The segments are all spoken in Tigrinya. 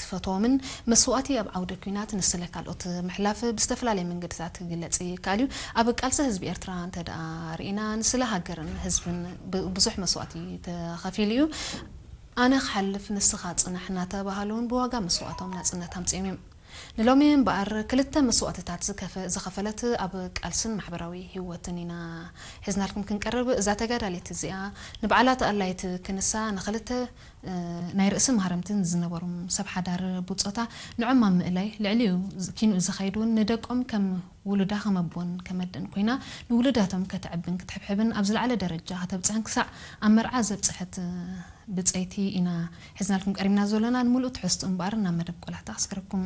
ፈተዎምን መስዋእቲ ኣብ ዓውደ ኲናት ንስለ ካልኦት ምሕላፍ ብዝተፈላለየ መንገድታት ክግለጽ ይከኣል እዩ። ኣብ ቃልሲ ህዝቢ ኤርትራ እንተ ደኣ ርኢና፣ ንስለ ሃገርን ህዝብን ብ-፣ ብዙሕ መስዋእቲ ተኸፊሉ እዩ። ኣነ ክሓልፍ ንስኻ ጽናሕ እናተባህሉ እውን ብዋጋ መስዋእቶም ናጽነት ኣምጺኦም እዮም። ንሎሚ እምበኣር ክልተ መስዋእትታት ዝከፈ-፣ ዝኸፈለት ኣብ ቃልስን ማሕበራዊ ህይወትን ኢና ሒዝናልኩም ክንቀርብ። እዛ ተጋዳሊት እዚኣ ንባዕላ ተኣላይት ክንሳ ንኽልተ እ፣ ናይ ርእሲ ማህረምትን ዝነበሮም ሰብ ሓዳር ብጾታ ንዖም ኣብ ምእላይ፣ ልዕሊኡ ዝ-፣ ኪንኡ ዝኸይድ እውን ንደቆም ከም ውሉዳ ከም ኣቦን ከም ኣደን ኮይና ንውሉዳቶም ከተዕብን ክትሕብሕብን ኣብ ዝለዓለ ደረጃ ከተብጽሕን ክሳዕ ኣብ መርዓ ዘብጽሐት፣ እ፣ ብጸይቲ ኢና ሒዝናልኩም ቀሪብና ዘሎና። ንምሉእ ትሕዝትኡ እምበኣር ናብ መደብ ቆላሕታ ከስግረኩም።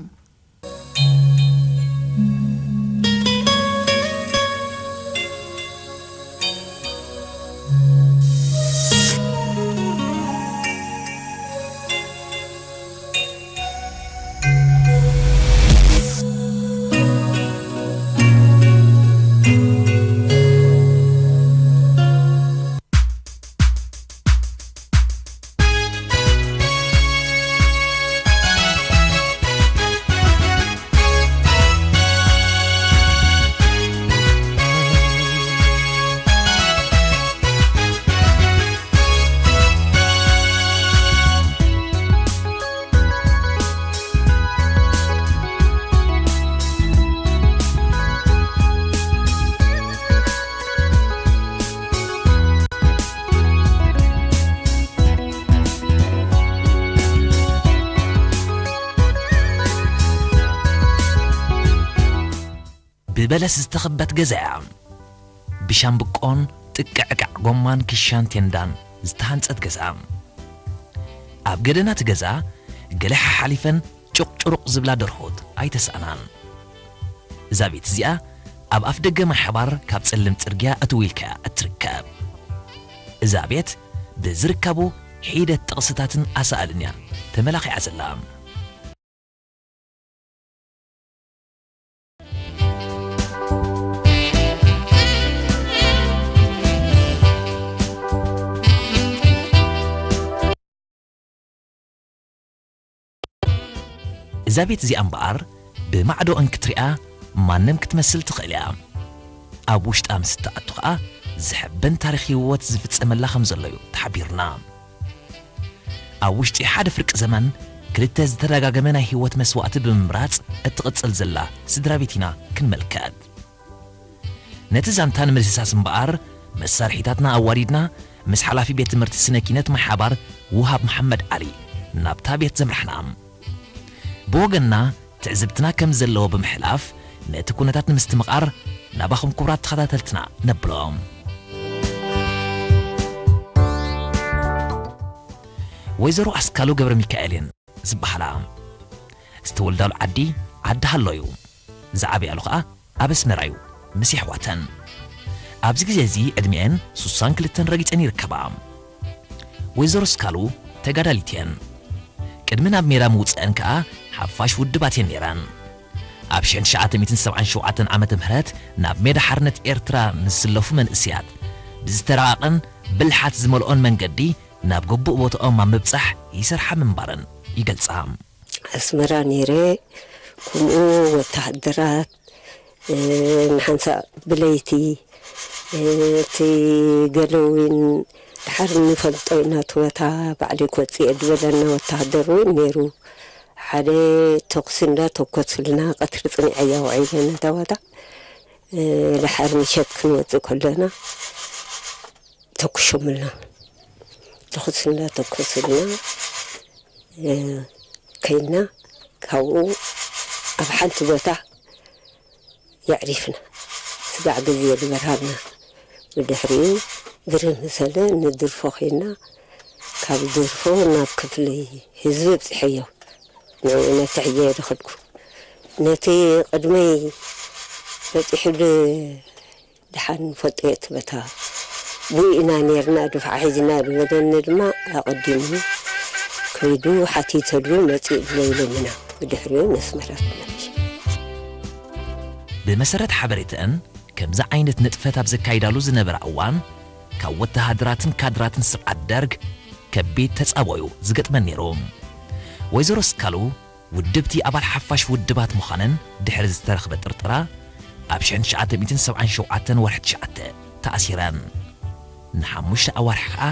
ብበለስ ዝተኸበት ገዛ እያ። ብሻምብቆን ጥቅዕቃዕ ጎማን ክሻን ቴንዳን ዝተሃንጸት ገዛ። ኣብ ገደና እቲ ገዛ ገለ ሓሓሊፈን ጩቕ ጩሩቕ ዝብላ ደርሆት ኣይተሳእናን። እዛ ቤት እዚኣ ኣብ ኣፍ ደገ ማይ ሓባር ካብ ጸልም ጽርግያ እትው ኢልካ እያ እትርከብ። እዛ ቤት ብዝርከቡ ሒደት ጥቕስታትን ኣሳእልን እያ ተመላኺዓ ዘላ። እዛ ቤት እዚኣ እምበኣር ብማዕዶ እንክትሪኣ ማንም ክትመስል ትኽእል እያ። ኣብ ውሽጣ ምስ እትኣቱ ኸኣ ዝሕበን ታሪኽ ህይወት ዝፍጸመላ ከም ዘሎ እዩ ተሓቢሩና። ኣብ ውሽጢ ሓደ ፍርቂ ዘመን ክልተ ዝተደጋገመ ናይ ህይወት መስዋእቲ ብምምራጽ እትቕጽል ዘላ ስድራ ቤት ኢና ክንምልከት። ነቲ ዛንታ ንምድህሳስ እምበኣር፣ መሳርሒታትና ኣዋዲድና፣ ምስ ሓላፊ ቤት ትምህርቲ ስነ ኪነት ማይ ሓባር ውሃብ መሓመድ ዓሊ ናብታ ቤት ዘምራሕና። ብወገንና፣ ትዕዝብትና ከም ዘለዎ ብምሕላፍ፣ ነቲ ኩነታት ንምስትምቓር ናባኹም ክቡራት ተኸታተልትና ነብሎ። ወይዘሮ ኣስካሉ ገብረ ሚካኤል እየን ዝበሃላ። ዝተወልዳሉ ዓዲ ዓዲ ሃሎ እዩ። ዝዓበያሉ ኸኣ ኣብ ኣስመራ እዩ ምስ የሕዋተን። ኣብዚ ግዜ እዚ ዕድሚኤን ሱሳን ክልተን ረጊጸን ይርከባ። ወይዘሮ ስካሉ ተጋዳሊት እየን። ቅድሚ ናብ ሜዳ ምውጽአን ከኣ ሓፋሽ ውድባት እየን ነይረን። ኣብ ሽሕን ትሽዓተ ሚእትን ሰብዓን ሸውዓተን ዓመተ ምህረት ናብ ሜዳ ሓርነት ኤርትራ ንዝስለፉ መንእሰያት ብዝተራቐቐን ብልሓት ዝመልኦን መንገዲ ናብ ግቡእ ቦታኦም ኣብ ምብጻሕ ይሰርሓ ምንባረን ይገልጻ። ኣስመራ ነይረ፣ ከምኡ ወተሃደራት፣ እ፣ ንሓንሳእ ብለይቲ፣ እ፣ እቲ ገለ እውን ድሓር ንፈልጦ ኢና፣ እቲ ቦታ ባዕለይ ክወፅእ እየ ዝበለና ወተሃደር እውን ነይሩ። ሓደ ተኩሲ እንዳተኮሱልና፣ ቀትሪ ፅኒዐያ ውዒለ ነታ ቦታ። እ፣ ድሓር ምሸት ክንወፅእ ከለና ተኩሾምልና። ተኹስ እንዳተኮሱልና፣ እ፣ ከይድና ካብኡ ኣብ ሓንቲ ቦታ የዕሪፍና። ስጋዕ ግዜ ዝበርሃልና። ብድሕሪኡ ግርህ ምሰለ ንድርፎ ከይድና፣ ካብ ድርፎ ናብ ክፍሊ ህዝቢ ኣብፂሐዮ። ንዕኡ ነቲ ሕየ ዝኸድኩ። ነቲ ቅድመይ በፂሑ ድ-፣ ደሓን ንፈልጦ እየ እቲ ቦታ። ብኡ ኢና ኔርና፣ ድፍዓ ሒዝና ዝበለኒ ድማ ኣቐዲሙ ከይዱ ሓቲተሉ መጺኡ ኢለ ኢሎምና። ብድሕሪኡ ነስመራ ተመሊሱ። ብመሰረት ሓበሬተአን፣ ከምዚ ዓይነት ንጥፈት ኣብ ዘካይዳሉ ዝነበራ እዋን፣ ካብ ወተሃደራትን ካድራትን ስርዓት ደርግ ከቢድ ተጻብኦ እዩ ዝገጥመን ነይሩ። ወይዘሮ ስካሉ ውድብቲ ኣባል ሓፋሽ ውድባት ምዃነን ድሕሪ ዝተረኽበ ጥርጠራ፣ ኣብ ሽሕን ትሽዓተ ሚእትን ሰብዓን ሸውዓተን ወርሒ ትሽዓተ ተኣሲረን። ንሓሙሽተ ኣዋርሕ ከኣ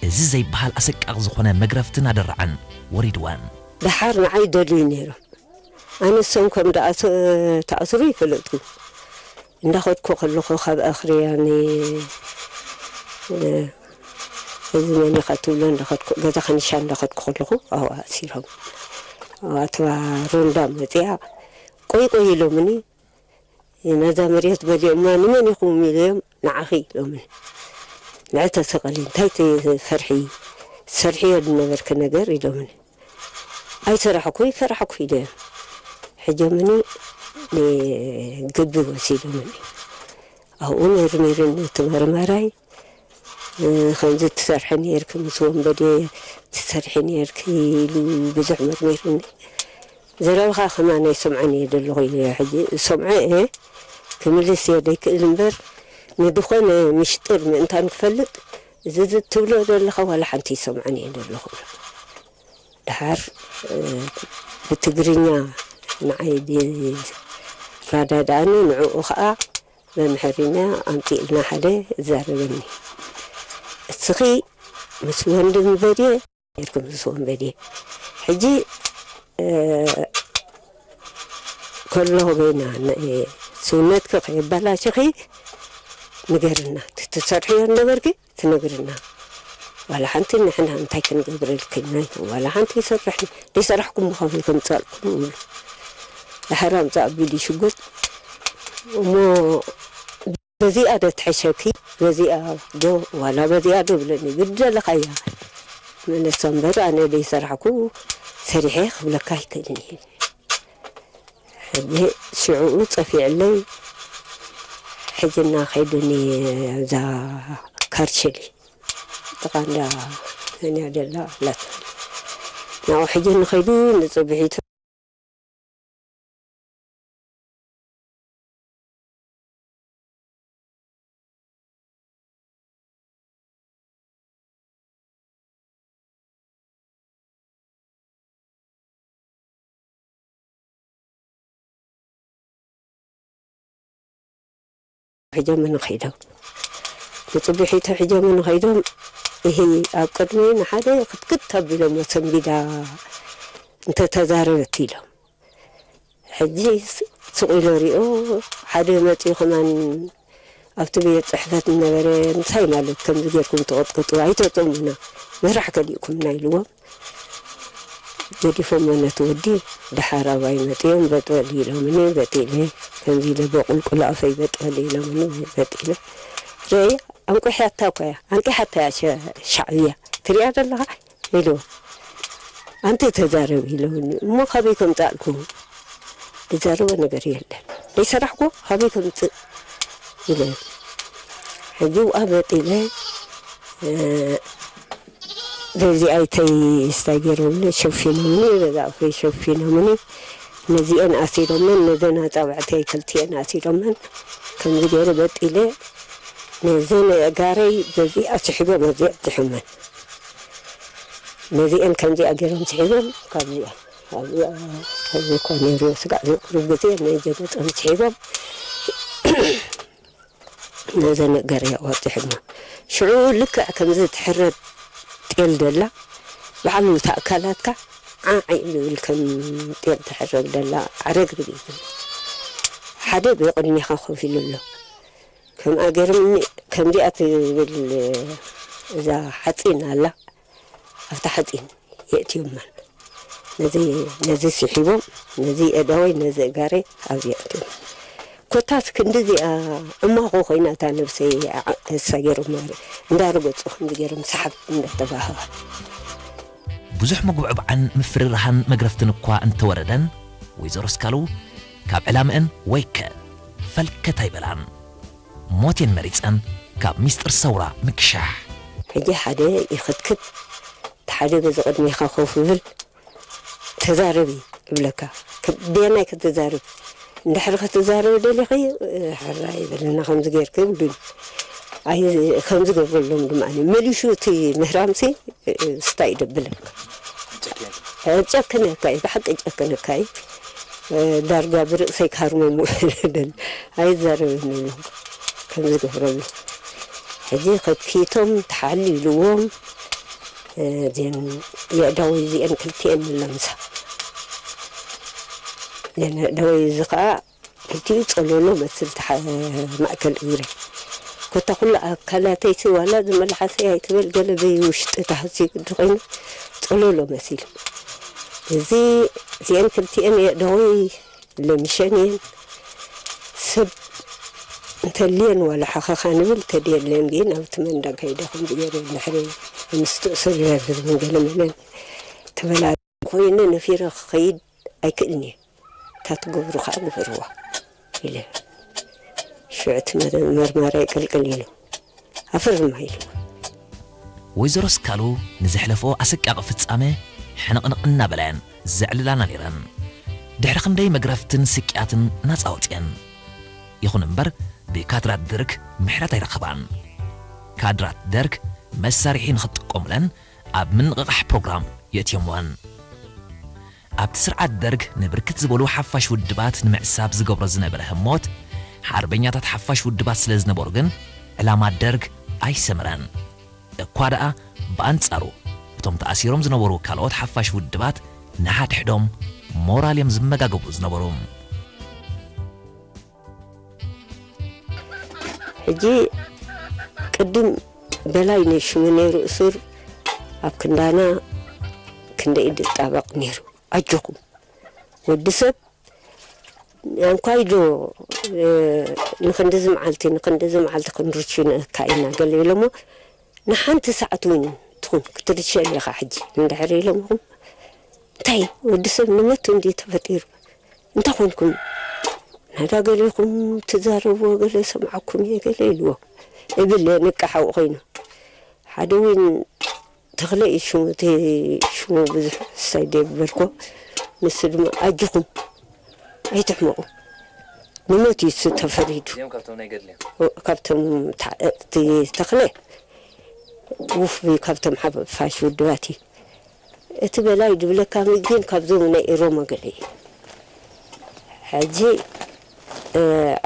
እዚ ዘይበሃል ኣሰቃቒ ዝኾነ መግረፍትን ኣደራዕን ወሪድወን። ደሓር ንዓይ ደልዩ ነይሮም። ኣነ እሶም ከም ደኣ ተኣስሩ ይፈለጥኩ። እንዳኸድኩ ከለኹ ካብ ኣኽርያ ን-፣ ን-፣ እዚ መን ኢኻ ትብሎ እንዳኸድኩ፣ ገዛ ከኒሻ እንዳኸድኩ ከለኹ ኣብኡ ኣሲሮም። ኣብኣ እታ ሮንዳ መጺኣ፣ ቆይ ቆይ ኢሎምኒ፣ ነዛ መሬት በሊዖማ፣ ንመን ኢኹም ኢለዮም፣ ንዓኺ ኢሎምኒ። ንዒ ተሰቐሊ፣ እንታይ ትፈርሒ? ትሰርሕዮ ዝነበርኪ ነገር ኢሎምኒ። ኣይሰራሕኩ፣ ይፈራሕኩ ኢለዮም። ሕጆምኒ ንግቢ ወሲዶምኒ። ኣብኡ መርሚርኒ እቲ መርማራይ፣ እ፣ ከምዚ ትሰርሒ ነይርኪ ምስ ወንበዴ ትሰርሒ ነይርኪ ኢሉ ብዙሕ መርሚርኒ። ዘረባኻ ከማን ኣይሰምዖን እየ ዘለኹ ኢለ ሕጂ ዝሰምዖ እየ ክምልስ እየ ዘይክእል እምበር፣ ንድኾነ ምሽጥር ምእንታን ክፈልጥ፣ እዚ ትብሎ ዘለኻ ዋላ ሓንቲ ይሰምዖን እየ ዘለኹ። ደሓር፣ እ፣ ብትግርኛ ንዓይ ዝረዳድኣኒ፣ ንዕኡ ኸኣ መምሐሪና ኣምጺእልና ሓደ ይዛረበኒ። እስኺ ምስ ወንድም በድየ ኔርኩም ምስ ወንበዴ። ሕጂ፣ እ፣ ከለኹ በይና ን-፣ ስውነትኪ ከየባላሽኺ ንገርና። እቲ ትሰርሕዮ ነበርኪ ትነግርና። ዋላ ሓንቲ ንሕና እንታይ ክንገብረልኪ ኢና? ዋላ ሓንቲ ይሰርሕኒ። ዘይሰራሕኩም ምዃኑ ከምጻልኩም ይብሉ። ድሓር ኣምጻእ ኣቢሉ ይሽጉጥ። እሞ በዚኣ ዶ ትሕሸኪ? በዚኣ ዶ ዋላ በዚኣ ዶ ብለኒ፣ ግዲ ዘለኻያ መለሶ እምበር፣ ኣነ ዘይሰራሕኩ ሰሪሐ ክብለካ ኣይክእልን እየ። ሕጂ ሽዕኡ ጸፊዕለይ፣ ሕጂ እናኸይዱኒ እዛ ካርቸሊ ጥቓ እንዳ ሰንያ ደላ ኣላት። ናብኡ ሕጂ ንኸይዱ ንጽብሒቱ ሒዞም ንኸይዶም፣ ንጽብሒቱ ሒዞም ንኸይዶም፣ እሂ ኣብ ቅድሚ ንሓደ ክትክት ኣቢሎም ሰንቢዳ እንተተዛረበት ኢሎም። ሕጂ ስ-፣ ስቕ ኢሎ ሪኦ፣ ሓደ መጺኡ ከማን ኣብቲ ቤት ጽሕፈት ዝነበረ፣ "እንታይ ማለት ከምዚ ጌርኩም ትቕጥቅጡ? ኣይተጥሙና፣ መስራሕ ከሊእኩምና" ኢልዎም። ገዲፎሞ ነቲ ወዲ። ደሓር ኣባይ መጺኦም በጥበል ኢሎምኒ፣ በጥ ኢለ፣ ከምዚ ኢለ ብቑልቁል ኣፈይ በጥበል ኢሎምኒ፣ በጥ ኢለ። ርእይ፣ ኣንቂሓታ እኮ እያ፣ ኣንቂሓታ እያ ሸ-፣ ሻዕብያ። ትሪኣ ዘለኻ? ኢሉ፣ "ኣንቲ ተዛረብ" ኢለውኒ። እሞ ካበይ ከምጻእልኩ? ዝዛረቦ ነገር የለን። ዘይሰራሕኩ ካበይ ከምጽእ? ኢለ። ሕጂ ውኣ በጥ ኢለ፣ እ፣ ገዚኣይተይ ስታይ ገይሮምኒ፣ ሸፊኖምኒ፣ ገዛ ኣፈይ ሸፊኖምኒ። ነዚአን ኣሲሮመን፣ ነዘን ኣጻብዕተይ ክልቲአን ኣሲሮመን። ከምዚ ገይረ በጥ ኢለ፣ ነዘን ኣእጋረይ በዚኣ ስሒቦም፣ በዚኣ ኣጥሒሞመን። ነዚአን ከምዚኣ ገይሮም ስሒቦም፣ ካብዚኣ፣ ካብዚኣ፣ ካብዚ እኮ ነይሩ ስጋዕ ዘይቁሩብ ግዜ፣ ነጀ ገጾም ስሒቦም፣ ነዘን ኣእጋረይ ኣዋጢሖማ። ሽዑ ልክዕ ከምዚ ትሕረድ ጤል ደላ፣ ባዕሉ እቲ ኣካላትካ ዓዕ ኢሉ ይብል፣ ከም ጤል ትሕረድ ደላ፣ ዓረግርግ ይብል። ሓደ ብቕድሜኻ ኮፍ ኢሉ ኣሎ። ከምኣ ገይሮም ከምዚኣ ትብል እዛ ሓፂን ኣላ፣ ኣብታ ሓፂን የእትዮማን። ነዚ፣ ነዚ ስሒቦም፣ ነዚ ኣእዳወይ፣ ነዚ ኣእጋረይ ኣብዚ የእትዮም። ኮታስ ክንድዚኣ እማኾ ኮይና እታ ነብሰይ፣ ዓ-፣ እሳ ገይሮም፣ እንዳረገጹ ከምዚ ገይሮም ሰሓብ እንዳተባህዋ። ብዙሕ ምጉብዕባዕን ምፍርራሃን መግረፍትን እኳ እንተወረደን፣ ወይዘሮ እስካሉ ካብ ዕላምአን ወይከ ፈልከት ኣይበላን። ሞቴን መሪጸን ካብ ሚስጥር ሰውራ ምክሻሕ። ሕጂ ሓደ ይኽትክት፣ እቲ ሓደ በዚ ቅድሜኻ ኮፍ ይብል፣ "ተዛረቢ" እብለካ። ክ-፣ ብየናይ ክትዛረብ? እንድሕሪ ክትዛረቢ ደሊኺ፣ ሕራይ በለና ከምዚ ጌርኪ ይብሉኒ። ኣይ፣ ከምዚ ገብረሎም ድማ ኣነ። መሊሹ እቲ ምህራምሲ፣ ስታይ ደብለካ። ጨክነካ እዩ፣ ብሓቂ ጨክነካ እዩ። ዳርጋ ብርእሰይ ክሃርመሙ ደል ኣይዛረብን ኢሎም ከም ዝገብረሉ። ሕጂ ከኪቶም ተሓሊልዎም። እዚን የእዳወይ እዚአን ክልቲአን ንለምሳ። እዚን የእዳወይ እዚ ከዓ ክልቲኡ ጸሎሎ መስል ተሓ-፣ ማእከል እግረይ። ኮታ ኩሉ ኣካላተይሲ ዋላ ዝመልሓሰይ ኣይትበል ገለ በይ ውሽጢ ተሃስዩ ግዲ ኮይኑ ጸሎሎ መሲሉ። እዚ እዚአን ክልቲአን የእዳወይ ለሚሸን እየን። ሰብ እንተልየን ዋላ ሓኻኻ ንብል ተድየለን ግን ኣብቲ መንዳ ከይደ ከምዚ ገይረ ድሕሪ ምስ ትእስር ይረብር ገለ መለን ተበላ ኮይነ ነፊረ ክኸይድ ኣይክእልን እየ። እታ ትገብሩ ከዓ ግበርዋ ኢለ። ሽዑ እቲ መ-፣ መርማራይ ቅልቅል ኢሉ ኣፈርማ ኢሉ። ወይዘሮ ስካሉ ንዘሕለፎ ኣሰቃቂ ፍጻመ ሕንቕንቕ እናበላየን ዘዕልላና ነይረን። ድሕሪ ክንደይ መግረፍትን ስቅያትን ናጻ ወጽየን። ይኹን እምበር ብካድራት ደርግ ምሕረት ኣይረኸባን። ካድራት ደርግ መሳርሒ ንኽጥቀሙለን ኣብ ምንቕቓሕ ፕሮግራም የእትዮምወን። ኣብቲ ስርዓት ደርግ ንብርክት ዝበሉ ሓፋሽ ውድባት ንምዕሳብ ዝገብሮ ዝነበረ ህሞት ሓርበኛታት ሓፋሽ ውድባት ስለ ዝነበሩ ግን ዕላማ ደርግ ኣይሰመረን። እኳ ደኣ ብኣንጻሩ እቶም ተኣሲሮም ዝነበሩ ካልኦት ሓፋሽ ውድባት ንሓድሕዶም ሞራል እዮም ዝመጋገቡ ዝነበሩ። ሕጂ ቅድም በላይ ነሽሙ ነይሩ እሱር ኣብ ክንዳና ክንደ ኢድ ጣበቕ ነይሩ። ኣጆኹም ወዲ ሰብ ኣንኳይ ዶ ንክንድዚ መዓልቲ ንክንድዚ መዓልቲ ክንርሽነካ ኢና ገለ ኢሎሞ ንሓንቲ ሰዓት እውን ትኹን ክትርሸን ኢኻ ሕጂ እንድሕር ኢሎምኹም እንታይ ወዲ ሰብ ንመቱ እንዲ ተፈጢሩ እንታይ ኮንኩም ናዳ ገሌኹም ትዛረብዎ ገለ ሰምዓኩም እየ ገለ ኢልዎ እብል ንቃሓው ኮይኑ ሓደ እውን ተኽለ እዩ ሽሙ እቲ ሽሙ ብዙሕ ሳይ ደብበልኮ ንሱ ድማ ኣጆኹም ኣይትሕመቑ ንሞት እዩ እሱ ተፈሪዱ እዚኦም ካብቶም ናይ ገድሊ እዮም። ካብቶም ተዓ- እቲ ተኽለ ውፍቢ ካብቶም ሓፋሽ ውድባት እዩ እቲ በላይ ድብለካ ግን ካብዞም ናይ ኤሮሞ ገለ እዩ ሕጂ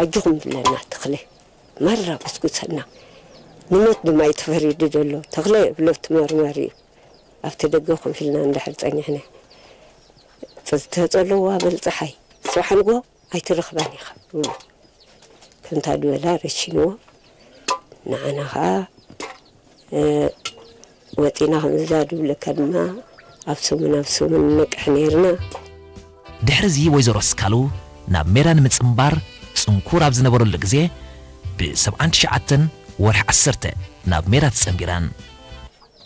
ኣጆኹም ብለና ተኽለ ማራ በስኩሰና ንሞት ድማ እዩ ተፈሪዱ ዘሎ ተኽለ ብሎ እቲ መርማሪ እዩ ኣብቲ ደገ ኮፍ ኢልና እንድሕር ጸኒሕና ተጸለዋ በል ጸሓይ ጽባሕ ንግሆ ኣይትረኽባን ኢኻ ይብሉ ከምታ ድበላ ረሽንዎ ንዓና ኸዓ ወፂና ከምዛ ድብለካ ድማ ኣብ ሰሙን ኣብ ሰሙን ንነቅሕ ነይርና ድሕርዚ ወይዘሮ ስካሉ ናብ ሜዳ ንምፅምባር ፅንኩር ኣብ ዝነበረሉ ግዜ ብ79 ወርሒ ዓሰርተ ናብ ሜዳ ተፀንቢረን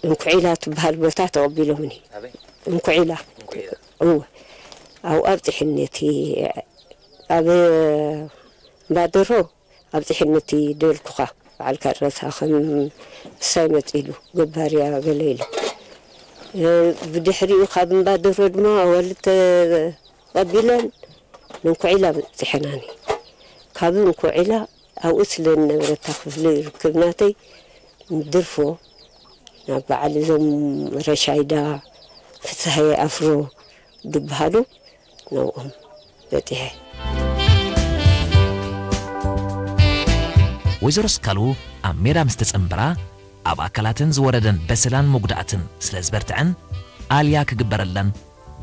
እንኩዒላ ትበሃል ቦታ ተቐቢሎምኒ ኣበይ? እንኩዒላ እንኩዒላ። እወ ኣብኡ ኣብፅሕኒ እቲ ኣብ እምባደሮ ኣብፅሕኒ እቲ ደልኩኻ በዓልካ ረሳ ከም እሳይ መፂሉ ገባርያ ገለ ኢሉ እ፣ ብድሕሪኡ ካብ እምባደሮ ድማ ኣዋልድ ተቐቢለን ንእንኩዒላ ኣብፅሐናኒ ካብ እንኩዒላ ኣብኡ ስለ ዝነበረታ ክፍሊ ርክብ ናተይ ድርፎ ናብ በዓል እዞም ረሻይዳ ፍስሃየ ኣፍሮ ድበሃሉ ናብኦም በፂሐ ወይዘሮ ስካሉ ኣብ ሜዳ ምስ ተጸንበራ ኣብ ኣካላተን ዝወረደን በሰላን መጉዳእትን ስለ ዝበርትዐን ኣልያ ክግበረለን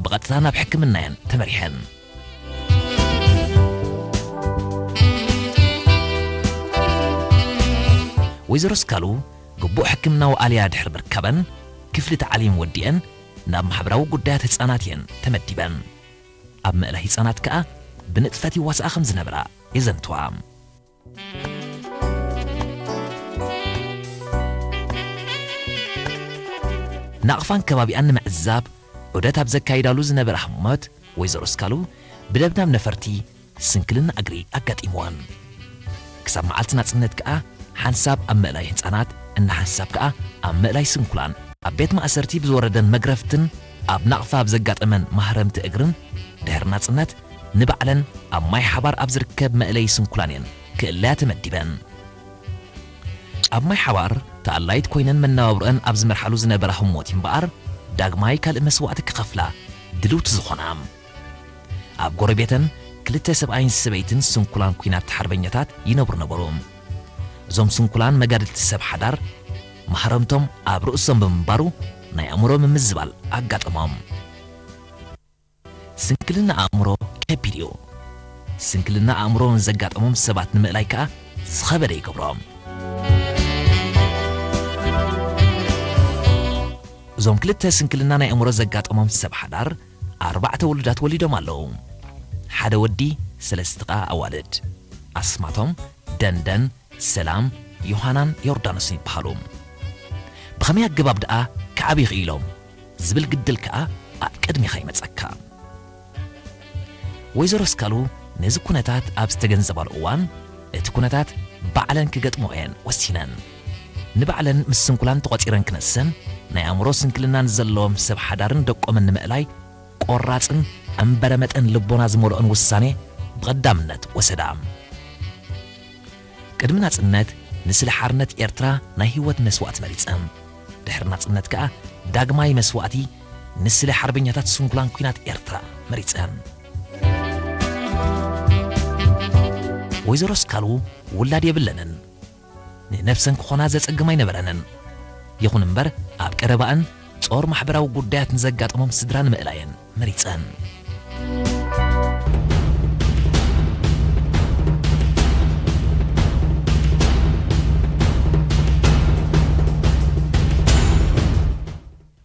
ብቐጥታ ናብ ሕክምና እየን ተመሪሐን። ወይዘሮ ስካሉ ግቡእ ሕክምናዊ ኣልያ ድሕሪ ምርካበን ክፍሊ ተዓሊም ወዲአን ናብ ማሕበራዊ ጉዳያት ህጻናት እየን ተመዲበን። ኣብ ምእላይ ህጻናት ከኣ ብንጥፈት ይዋስኣ ከም ዝነበራ የዘንትዋ። ናቕፋን ከባቢኣን ንምዕዛብ ዑደት ኣብ ዘካይዳሉ ዝነበረ ህሞት ወይዘሮ ስካሉ ብደብዳብ ነፈርቲ ስንክልና እግሪ ኣጋጢምወን። ክሳብ መዓልቲ ናጽነት ከኣ ሓንሳብ ኣብ ምእላይ ህጻናት እና ሓንሳብ ከኣ ኣብ ምእላይ ስንኩላን ኣብ ቤት ማእሰርቲ ብዝወረደን መግረፍትን ኣብ ናቕፋ ኣብ ዘጋጠመን ማህረምቲ እግርን ድሕሪ ናጽነት ንባዕለን ኣብ ማይ ሓባር ኣብ ዝርከብ መእለይ ስንኩላን እየን ክእለያ ተመዲበን። ኣብ ማይ ሓባር ተኣላይት ኮይነን መነባብሮአን ኣብ ዝመርሓሉ ዝነበራ ህሞት እምበኣር ዳግማይ ካልእ መስዋእቲ ክኸፍላ ድልውቲ ዝኾና። ኣብ ጎረቤተን ክልተ ሰብኣይን ሰበይትን ስንኩላን ኲናት ሓርበኛታት ይነብሩ ነበሩ። እዞም ስንኩላን መጋድልቲ ሰብ ሓዳር ማህረምቶም ኣብ ርእሶም ብምንባሩ ናይ ኣእምሮ ምምዝባል ኣጋጠሞም። ስንክልና ኣእምሮ ከቢድ እዩ። ስንክልና ኣእምሮ ንዘጋጠሞም ሰባት ንምእላይ ከኣ ዝኸበደ ይገብሮም። እዞም ክልተ ስንክልና ናይ ኣእምሮ ዘጋጠሞም ሰብ ሓዳር ኣርባዕተ ውሉዳት ወሊዶም ኣለዉ። ሓደ ወዲ፣ ሰለስተ ከኣ ኣዋልድ። ኣስማቶም ደንደን፣ ሰላም፣ ዮሃናን ዮርዳኖስን ይበሃሉ። ብኸመይ ኣገባብ ደኣ ክዓብዩ ክኢሎም ዝብል ግድል ከኣ ኣብ ቅድሚኻ ይመጸካ። ወይዘሮ ኣስካሉ ነዚ ኩነታት ኣብ ዝተገንዘባሉ እዋን፣ እቲ ኩነታት ባዕለን ክገጥምኦ እየን ወሲነን። ንባዕለን ምስ ስንኩላን ተቖጺረን ክነሰን፣ ናይ ኣእምሮ ስንክልናን ዘለዎም ሰብ ሓዳርን ደቆምን ንምእላይ ቆራጽን እምበረ መጠን ልቦና ዝመልኦን ውሳኔ ብቐዳምነት ወሰዳ። ቅድሚ ናጽነት ንስለ ሓርነት ኤርትራ ናይ ህይወት መስዋእቲ መሪጸን። ድሕሪ ናጽነት ከኣ ዳግማይ መስዋእቲ ንስለ ሓርበኛታት ስንኩላን ኲናት ኤርትራ መሪጸን። ወይዘሮ ኣስካሉ ውላድ የብለንን። ንነብሰን ክኾና ዘጸግም ኣይነበረንን። ይኹን እምበር ኣብ ቀረባእን ጾር ማሕበራዊ ጉዳያት ንዘጋጠሞም ስድራ ንምእላየን መሪጸን።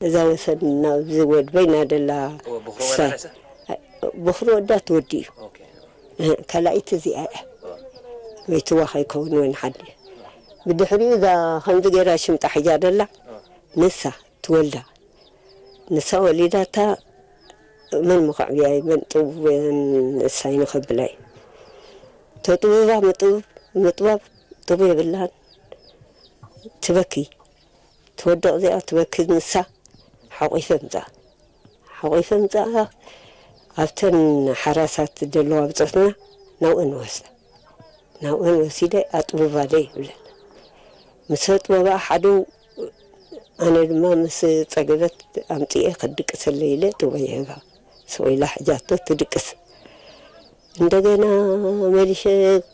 እዛ ወሰን ናብዚ ወድበይና ደላ ብኽሪ ወላ ርእሰ ብኽሪ ወዳ ትወዲ እዩ። ኦኬ። ካልኣይቲ እዚኣ እያ። ቤትዋ ከይከውን ወይን ሓዲ ብድሕሪኡ እዛ ከምዚ ገይራ ሽምጣ ሒዛ ደላ ንሳ ትወልዳ። ንሳ ወሊዳታ መን ምኸዕብያ እዩ መን ጥቡብ ንሳይ ንኸብላ እዩ። ተጥብባ ምጥብ ምጥባብ ጥቡ የብላን። ትበኪ ትወድቕ እዚኣ ትበኪ ንሳ ሓቑፈ ምፃ ሓቑፈ ምፃ ኣብተን ሓራሳት ዘለዋ ብፆትና ናብአን ወስዳ ናብአን ወሲደ ኣጥብባለ ይብለን። ምስ ኣጥበባ ሓደው ኣነ ድማ ምስ ፀገበት ኣምፅኤ ክድቅሰለ ኢለ ጥበ ይህባ። ሰው ኢላ ሕጃቶ ትድቅስ እንደገና መሊሸ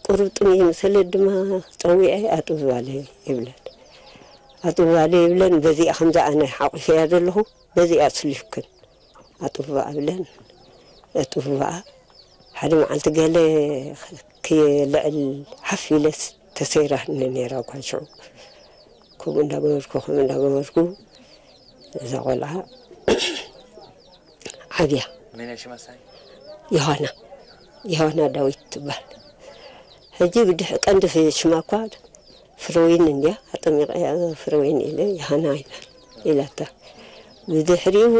ቁሩብ ጥምይ መሰለ ድማ ፀዊዐ ኣጥብባለ ይብለን። ኣጥብባለ ይብለን በዚኣ ከምዚ ኣነ ሓቂፈያ ዘለኹ በዚኣ ኣፅሊፍክን ኣጥብባ ብለን ኣጥብባ ሓደ መዓልቲ ገለ ክልዕል ሓፍ ኢለስ ተሰይራኒ ነይራ እኳ ሽዑ ከምኡ እንዳገበርኩ ከምኡ እንዳገበርኩ እዛ ቆልዓ ዓብያ መን ሽመሳይ ዮሃና ዮሃና ዳዊት ትበሃል። ሕጂ ብድሕ ቀንዲ ፍ- ሽማ እኳ ፍረወይን እንድያ ኣጠሚቐያ ፍረወይን ኢለ ዮሃና ኢላ ኢላታ። ብድሕሪኡ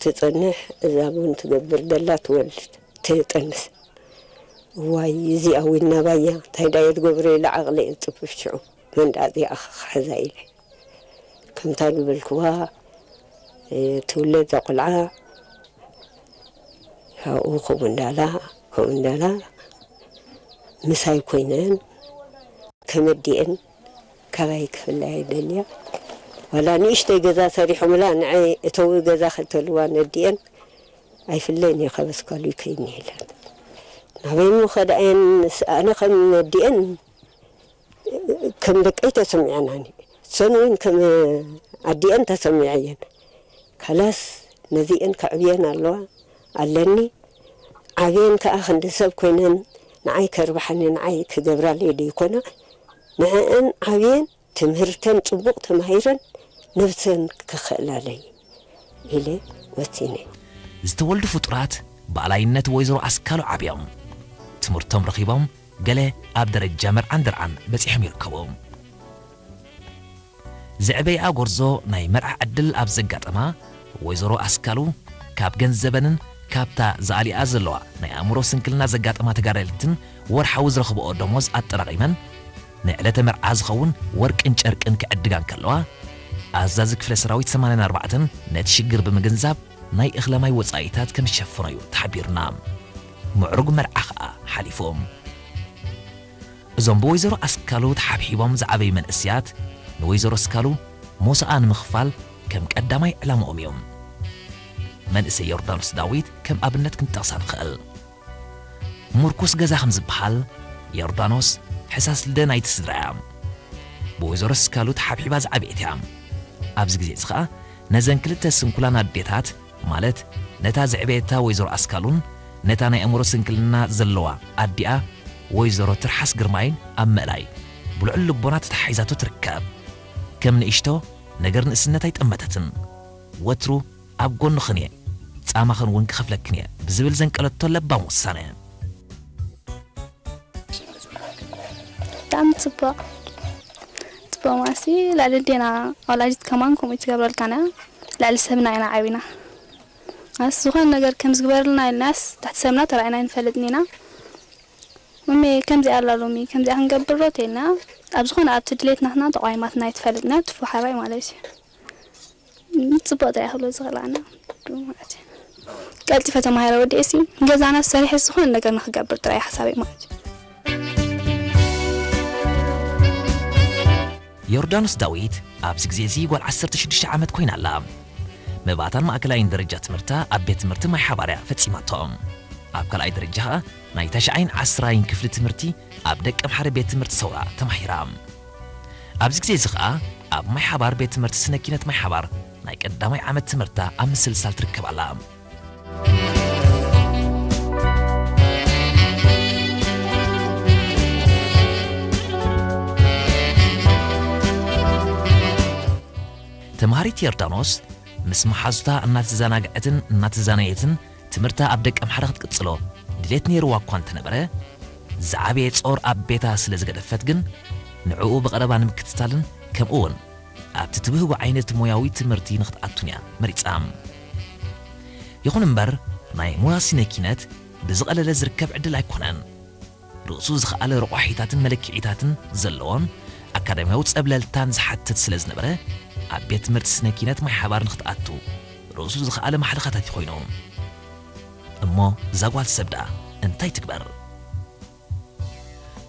ትፀንሕ እዛ ቡን ትገብር ደላ ትወልድ ትጠንስ። እዋይ እዚኣ ዊና ባያ እንታይ ዳየ ትገብሮ ኢለ ዓቕለ እየ ዝፅፍፍ ሽዑ መንዳ እዚኣ ክሕዛ ኢለ ከምታ ዝበልክዋ ትውለድ እዛ ቆልዓ ካብኡ ከምኡ እንዳላ ከምኡ እንዳላ ምሳይ ኮይነን ከመዲአን ካባይ ክፍለያ ይደልያ ዋላ ንእሽተይ ገዛ ሰሪሖምላ ንዐ እተዊ ገዛ ከተልዋ ነዲአን ኣይፍለይን እየ ካብ ኣስኳሉ ይከይኒ ኢለን ናበይ እሞ ከድኣየን ኣነ ከም ነዲአን ከም ደቀይ ተሰሚዐናኒ እሰን እውን ከም ኣዲአን ተሰሚዐየን ካላስ ነዚአን ከዕብየን ኣለዋ ኣለኒ ዓብየን ከዓ ክንዲ ሰብ ኮይነን ንዓይ ከርብሓኒ ንዓይ ክገብራለይ ደይኮና ንዕአን ዓብየን ትምህርተን ፅቡቕ ተማሂረን ነብሰን ክኽእላለይ ኢለ ወሲነ። ዝተወልዱ ፍጡራት ብኣላይነት ወይዘሮ ኣስካሉ ዓብዮም ትምህርቶም ረኺቦም ገለ ኣብ ደረጃ መርዓን ደርዓን በጺሖም ይርከቡ። ዘዕበይኣ ጎርዞ ናይ መርዓ ዕድል ኣብ ዘጋጠማ ወይዘሮ ኣስካሉ ካብ ገንዘበንን ካብታ ዝኣሊኣ ዘለዋ ናይ ኣእምሮ ስንክልና ዘጋጠማ ተጋዳልትን ወርሓዊ ዝረኽብኦ ደሞዝ ኣጠራቒመን ንዕለተ መርዓ ዝኸውን ወርቅን ጨርቅን ክዕድጋ እንከለዋ ኣዛዚ ክፍለ ሰራዊት ሰማንያን ኣርባዕተን ነቲ ሽግር ብምግንዛብ ናይ እኽለማይ ወጻኢታት ከም ዝሸፍኖ እዩ ተሓቢሩና። ምዕሩግ መርዓ ኸኣ ሓሊፉ። እዞም ብወይዘሮ ኣስካሉ ተሓብሒቦም ዝዓበዩ መንእስያት ንወይዘሮ ኣስካሉ ሞሳኣ ንምኽፋል ከም ቀዳማይ ዕላምኦም እዩ። መንእሰይ ዮርዳኖስ ዳዊት ከም ኣብነት ክንጠቕሳ ንኽእል። ምርኩስ ገዛ ከም ዝበሃል፣ ዮርዳኖስ ሕሳስ ልደ ናይቲ ስድራ እያ። ብወይዘሮ ስካሉ ተሓብሒባ ዝዓበየት እያ። ኣብዚ ግዜ እዚ ኸኣ ነዘን ክልተ ስንኩላን ኣዴታት፣ ማለት ነታ ዘዕበየታ ወይዘሮ ኣስካሉን ነታ ናይ ኣእምሮ ስንክልና ዘለዋ ኣዲኣ ወይዘሮ ትርሓስ ግርማይን ኣብ ምእላይ ብልዑል ልቦና ተተሓሒዛቶ ትርከብ። ከም ንእሽቶ ነገር ንእስነት ኣይጠመተትን። ወትሩ ኣብ ጎንኽን እየ፣ ጻማኽን እውን ክኸፍለክን እየ ብዝብል ዘንቀለቶ ለባም ውሳነ። ብጣዕሚ ጽቡቕ። ጽቡቕ ማሲ ልዕሊ ኣዴና ወላዲት ከማን ከምኡ ትገብረልካና፣ ልዕሊ ሰብና ኢና ዓቢና። ኣስ ዝኾነ ነገር ከም ዝግበርልና ኢልናስ ትሕቲ ሰብና ተራኢና ኣይንፈልጥን ኢና። መሜ ከምዚኣ ኣላ ሎሚ ከምዚኣ ክንገብር ዶ ተይልና ኣብ ዝኾነ ኣብቲ ድሌት ናትና ተቋይማትና ኣይትፈልጥና ትፉ ሓራይ ማለት እዩ። ጽቡቕ ጥራይ ክብሎ ዝኽእል ኣነ ማለት እዩ። ቀልጢፈ ተማሂረ ወዲኤ ሲ ገዛና ሰሪሐ ዝኾነ ነገር ንክገብር ጥራይ ሓሳበይ ማለት እዩ። ዮርዳኖስ ዳዊት ኣብዚ ግዜ እዚ ጓል ዓሰርተ ሽዱሽተ ዓመት ኮይና ኣላ። መባእታን ማእከላይን ደረጃ ትምህርታ ኣብ ቤት ትምህርቲ ማይ ሓባር እያ ፈጺማቶ። ኣብ ካልኣይ ደረጃ ኸኣ ናይ ታሽዓይን ዓስራይን ክፍሊ ትምህርቲ ኣብ ደቀምሓረ ቤት ትምህርቲ ሰውራ ተማሂራ። ኣብዚ ግዜ እዚ ኸኣ ኣብ ማይ ሓባር ቤት ትምህርቲ ስነ ኪነት ማይ ሓባር ናይ ቀዳማይ ዓመት ትምህርታ ኣብ ምስልሳል ትርከብ ኣላ። ተምሃሪት ዮርዳኖስ ምስ መሓዙታ እናተዘናግዐትን እናተዛነየትን ትምህርታ ኣብ ደቀምሓረ ክትቅጽሎ ድሌት ነይርዋ እኳ እንተነበረ፣ ዝዓበየ ጾር ኣብ ቤታ ስለ ዝገደፈት ግን፣ ንዕኡ ብቐረባ ንምክትታልን ከምኡ እውን ኣብቲ ትብህጎ ዓይነት ሞያዊ ትምህርቲ ንኽትኣቱን እያ መሪጻ። ይኹን እምበር፣ ናይ ሞያ ሲነ ኪነት ብዝቐለለ ዝርከብ ዕድል ኣይኮነን። ርእሱ ዝኸኣለ ረቋሒታትን መለክዒታትን ዘለዎን ኣካዳሚያዊ ጸብለልታን ዝሓትት ስለ ዝነበረ፣ ኣብ ቤት ትምህርቲ ስነ ኪነት ማይ ሓባር ንኽትኣቱ ርእሱ ዝኸኣለ ማሕለኻታት እዩ ኮይኑ። እሞ እዛ ጓል ሰብ ደኣ እንታይ ትግበር?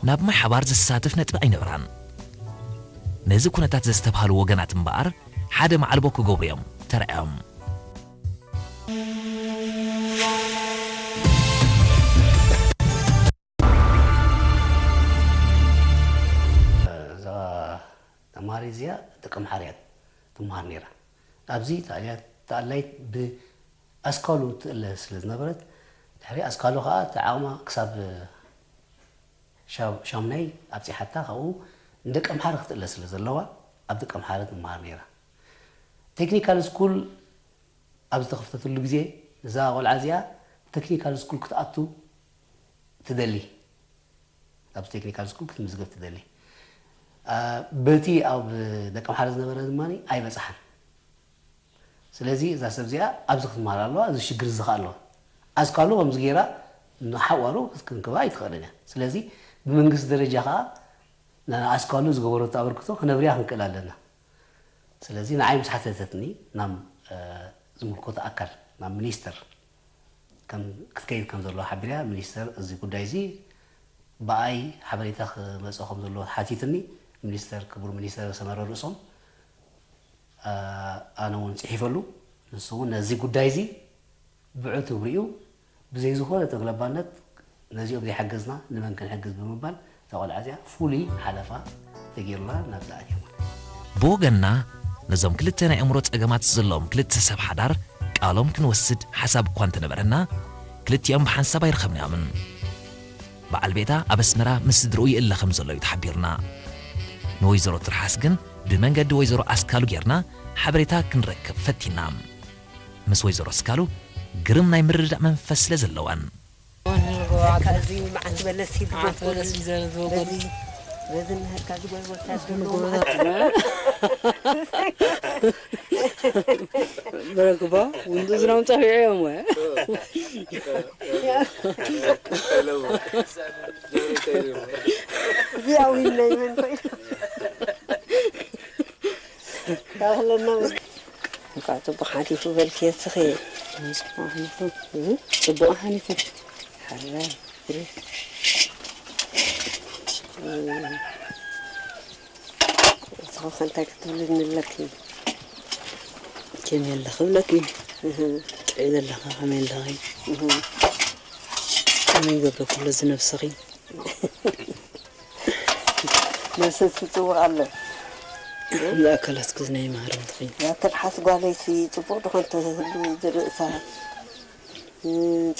ናብ ማይ ሓባር ዘሳትፍ ነጥቢ ኣይነበራን። ነዚ ኩነታት ዘስተብሃሉ ወገናት እምበኣር ሓደ ማዕልቦ ክገብሩ እዮም ተራእዮም። እዛ ተምሃሪት እዚኣ ደቀምሓረ እያ ትምሃር ነይራ። ኣብዚ ተኣልያ-፣ ተኣላይት ብኣስካሉ ትእለ ስለ ዝነበረት፣ ድሕሪ ኣስካሉ ኸኣ እቲ ዓቕማ ክሳብ ሻ-፣ ሻሙናይ ኣብጺሓታ፣ ካብኡ ንደቀምሓረ ክትእለ ስለ ዘለዋ ኣብ ደቀምሓረ ትምሃር ነይራ። ቴክኒካል ስኩል ኣብ ዝተኸፍተትሉ ግዜ፣ እዛ ቆልዓ እዚኣ ቴክኒካል ስኩል ክትኣቱ ትደሊ፣ ኣብ ቴክኒካል ስኩል ክትምዝገብ ትደሊ። አ፣ በቲ ኣብ ደቀምሓረ ዝነበረ ድማ ኣይበጽሓን። ስለዚ እዛ ሰብ እዚኣ ኣብዚ ክትመሃር ኣለዋ፣ እዚ ሽግር እዚ ከኣ ኣለዋ። ኣስካሉ ከምዚ ገይራ ንሓዋሩ ክትክንክባ ኣይትኽእልን እያ። ስለዚ ብመንግስቲ ደረጃ ከኣ ንኣስካሉ ዝገበረቶ ኣበርክቶ ክነብርያ ክንክእል ኣለና። ስለዚ ንዓይ ምስ ሓተተትኒ ናብ፣ እ፣ ዝምልከቶ ኣካል፣ ናብ ሚኒስተር ከም፣ ክትከይድ ከም ዘለዋ ሓቢራ፣ ሚኒስተር እዚ ጉዳይ እዚ ብኣይ ሓበሬታ ክመጽኦ ከም ዘለዎ ሓቲትኒ። ሚኒስተር፣ ክቡር ሚኒስተር ሰመረ ርእሶም፣ እ፣ ኣነ እውን ጽሒፈሉ። ንሱ እውን ነዚ ጉዳይ እዚ ብዕቱብ ርእዩ፣ ብዘይ ዝኾነ ተግለባነት ነዚኦም ዘይሓገዝና ንመን ክንሕግዝ ብምባል እዛ ቆልዓ እዚኣ ፍሉይ ሓለፋ ተገይሩላ ናብዚ ኣትያ ማለት እዩ። ብወገንና ነዞም ክልተ ናይ ኣእምሮ ጸገማት ዘለዎም ክልተ ሰብ ሓዳር ቃሎም ክንወስድ ሓሳብ እኳ እንተነበረና፣ ክልቲኦም ብሓንሳብ ኣይረኸብናዮምን። በዓል ቤታ ኣብ ኣስመራ ምስ ስድርኡ ይእለ ከም ዘሎ እዩ ተሓቢርና። ንወይዘሮ ትርሓስ ግን ብመንገዲ ወይዘሮ ኣስካሉ ጌርና ሓበሬታ ክንረክብ ፈቲና። ምስ ወይዘሮ ኣስካሉ ግርም ናይ ምርድዳእ መንፈስ ስለ ዘለወን። እዚ መዓት በለስ ሂድ መዓት በለስ ይዘረዝዎ በዚ በዚ ንህርካ ዝጎይ ወታደር በረክባ ውንዱ ዝናም ጸፊዑ እዮም ወይ እዚኣ ዊነይ መን ኮይኑ ካህለና እንኳ ጽቡቕ ሓሊፉ በልኪ እስኺ። ጽቡቕ ሓሊፉ። እም? ጽቡቕ ሓሊፉ። ሓራይ። እስኺ ከ እንታይ ክትብልኒ ኣለኪ? ከመይ ኣለኺ እብለኪ። እህ። እንታይ ዘለኻ? ከመይ ኣለኺ? እህ። ከመይ ይገብረኩ ኣሎ እዚ ነብስኺ? ነብሰ ትጽውቕ ኣሎ። ዝኣካላትኩ ናይ ማህረምትኺ። ያተልሓስ ጓለይሲ ጽቡቕ ድኾን ተህሉ ዝርእሳ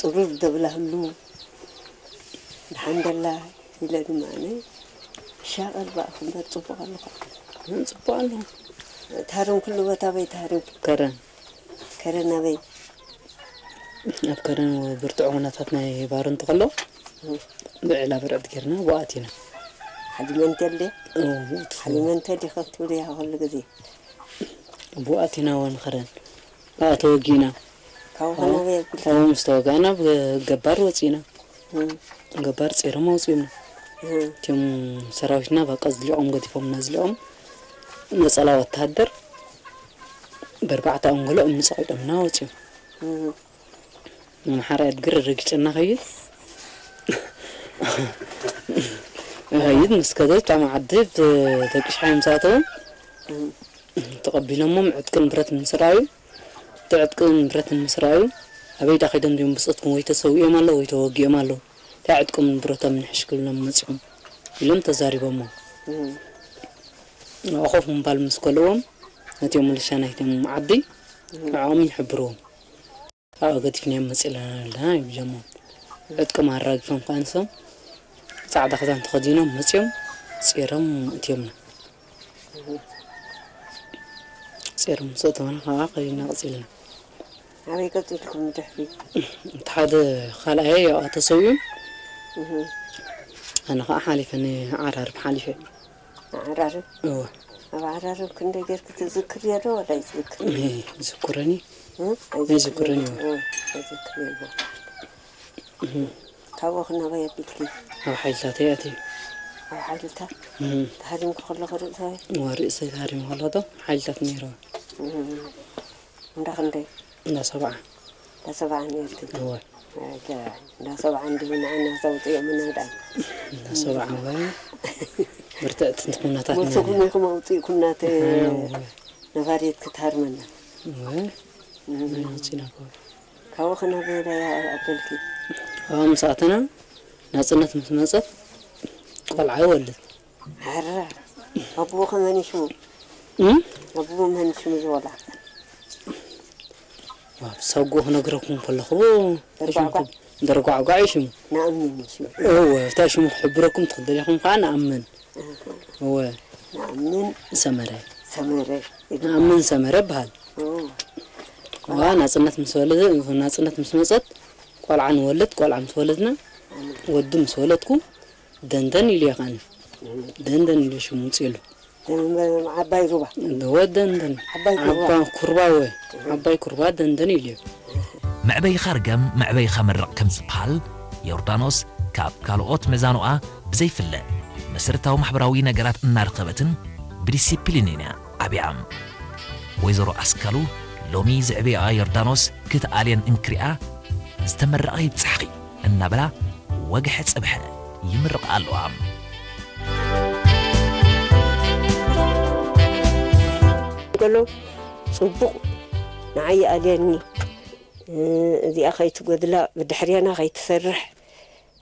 ጽሩር ደብላህሉ ድሓንደላ ኢለ ድማ ኣነ ሻቐል ባእኹ እምበር ጽቡቕ ኣለኹ። ጽቡቕ ኣለኹ። ታሪም ኩሉ ቦታ በይ ታሪም ከረን ከረን ኣበይ ኣብ ከረን ብርቱዕ ኩነታት ናይ ባርንት ከሎ ብዕላ ብርዕት ጌርና ብኣት ኢና ሓሊመንቴል ደ ሓሊመንቴል ዲኸ ክትብል ኢኻ ኩሉ ግዜ ብኣት ኢና ወን ከረን ብኣ ተወጊና ካብኡ ከናበይ ኣብኡ ምስ ተወጋእና ገባር ወፂና ገባር ፂሮም ኣውፅኡና እቲኦም ሰራዊትና በቃ ዝሊቖም ገዲፎምና ዝሊቖም ነፀላ ወተሃደር በርባዕተ ኣንጎሎ እምኒ ፀቒጦምና ወፂኦም ኣምሓራ እግር ረጊጨና ኸይድ ኸይድ ምስ ከደት ኣብ ዓዲ ደቂ ሽሓይ ምስ ኣተው ተቐቢሎሞም ዕጥቂ ንብረት ምስ ረኣዩ እቲ ዕጥቂ ንብረት ምስ ረኣዩ ኣበይ ዳ ኸይዶም ድዮም ብፆትኩም ወይ ተሰዊኦም ኣለዉ ወይ ተወጊኦም ኣለዉ እንታይ ዕጥቆም ንብረቶም ንሕሽ ክብሎም መፂኦም ኢሎም ተዛሪቦሞም ንዕኡ ኮፍ ምባል ምስ ከልዎም ነቲኦም ምልሻ ናይቶም ዓዲ ንዕኦም ይሕብርዎም ካብኡ ገዲፍናዮም መፂእና ኣለና ይብሎሞ ዕጥቆም ኣራጊፎም ከዓ ንሶም ፃዕዳ ክዳን ተኸዲኖም መፂኦም ፂሮም እትዮምና ፂሮም ምስ እተወና ከዓ ከይድና ቀፂልና ኣበይ ቀፂልኩም ድሕሪ እቲ ሓደ ካልኣየ ያው ተሰዊኡ ኣነ ከዓ ሓሊፈ ንዓራርብ ሓሊፈ ዓራርብ እወ ኣብ ዓራርብ ክንደይ ጌርክ ትዝክር የዶ ወላ ይዝክር ዝኩረኒ ይዝኩረኒ እወ ይዝክር የዶ ካብኡ ክናበይ ኣቢልኪ ኣብ ሓይልታት እየ ኣትየ ኣብ ሓይልታት ተሃሪምኪ ከለኹ ርእሰይ ርእሰይ ተሃሪሙ ከሎ ዶ ሓይልታት ነይረወ እንዳ ክንደይ እንዳ ሰብዓ እንዳ ሰብዓ ነርኪ እወ እንዳ ሰብዓ እንዲሁ ንዓና ዘውፅኦምና ዳ እንዳ ሰብዓ እወ ብርትዕቲ ኩነታት ነይሩ። ንስኹም ኢኹም ኣውፂእኩምና ተ ነፋሪት ክትሃርመና እወ ምን ኣውፂና ከ ካብኡ ከናበይ ኣበልኪ ኣብኣ ምስ ኣተና ናፅነት ምስ መፀት ቆልዓ ይወልድ ኣረ ኣቦ ከመን ሽሙ እም? ኣቦ መን ሽሙ ዝወላ ዋብ ሰጉ ክነግረኩም ከለኹ ደርጓዕጓዕ። ደርጓዕጓዕ እዩ ሽሙ ንኣምን እዩ ሽሙ እወ እታ ሽሙ ክሕብረኩም ትኽደል ኢኹም ከዓ ንኣምን እወ ንኣምን ሰመረ ሰመረ ንኣምን ሰመረ በሃል ዋ ናፅነት ምስ ወለደ ናፅነት ምስ መፀት ቆልዓ ንወልድ ቆልዓ ምስ ወለድና ወዲ ምስ ወለድኩ ደንደን ኢሉ የኻኒ ደንደን ኢሉ ሽሙ ውፅእሉ ዓባይ ሩባ ወደንደን ዓባይ ኩርባ ዓባ ኩርባ ወ ዓባይ ኩርባ ደንደን ኢሉ መዕበይኻ ርገም መዕበይኻ መርቕ ከም ዝበሃል ዮርዳኖስ ካብ ካልኦት መዛኑኣ ብዘይፍለ መሰረታዊ ማሕበራዊ ነገራት እናረኸበትን ብዲሲፕሊንን እያ ዓብያ ወይዘሮ ኣስካሉ ሎሚ ዘዕብያኣ ዮርዳኖስ ክትኣልየን እንክሪኣ ዝተመረቐ ይብፃሕኺ እናበላ ወግሐ ፀብሐ ይምርቓ ኣለዋ ገሎ ፅቡቕ ንዓይ ይኣልየኒ እዚኣ ከይትጎድላ ብድሕርያና ከይትሰርሕ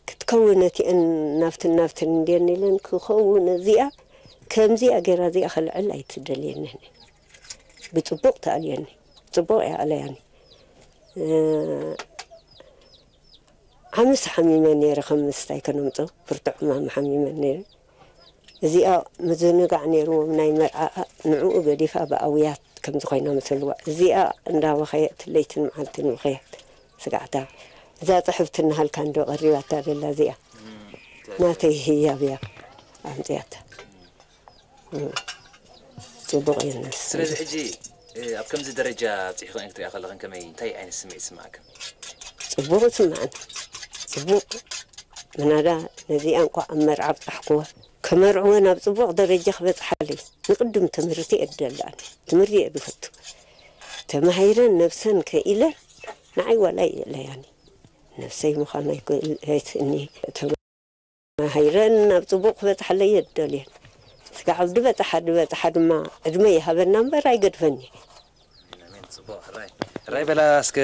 ክትከውን እቲአን ናብትን ናብትን እንድየን ኢለን ክኸውን እዚኣ ከምዚኣ ገይራ እዚኣ ከልዕል ኣይትደልየንን ብፅቡቕ ትኣልየኒ ፅቡቕ እያ ኣለያኒ ዓምስ ሓሚመ ነይረ ከም ምስታይ ከነምፀው ብርቱዕ ሕማም ሓሚመ ነይረ እዚኣ ምዝንጋዕ ነይርዎም ናይ መርዓኣ ንዕኡ ገዲፋ ብኣውያት ከምዚ ኮይና መሰልዋ እዚኣ እንዳበኸየት ለይትን መዓልትን በኸየት ስጋዕታ እዛ ፅሕፍቲ እናሃልካ እንዶ ቀሪባታ ደላ እዚኣ ናተይ ህያብ እያ ኣምፅያታ ፅቡቕ እዩ ነስ ስለዚ ሕጂ ኣብ ከምዚ ደረጃ ኣብፂሕኽን ክትሪኣ ከለኽን ከመይ እንታይ ዓይነት ስምዒት ይስምዓክን? ፅቡቕ ይስምዓኒ ፅቡቕ ምናዳ ነዚኣ እንኳ ኣብ መርዓ ኣብፃሕክዋ ከመርዕወ ናብ ፅቡቕ ደረጃ ክበፅሓለይ ንቕድም ትምህርቲ እየ ደልኣኒ ትምህርቲ እየ ዝፈቱ ተማሂረን ነብሰን ከኢለን ንዓይ ዋላ ይእለያኒ ነብሰይ ምዃን ኣይክእልኒ ተማሂረን ናብ ፅቡቕ ክበፅሓለይ እየ ደልየን ስጋዕ ድበፅሓ ድበፅሓ ድማ ዕድመ ይሃበና እምበር ኣይገድፈኒ ጽቡቕ ሕራይ ራይ በላ እስከ፣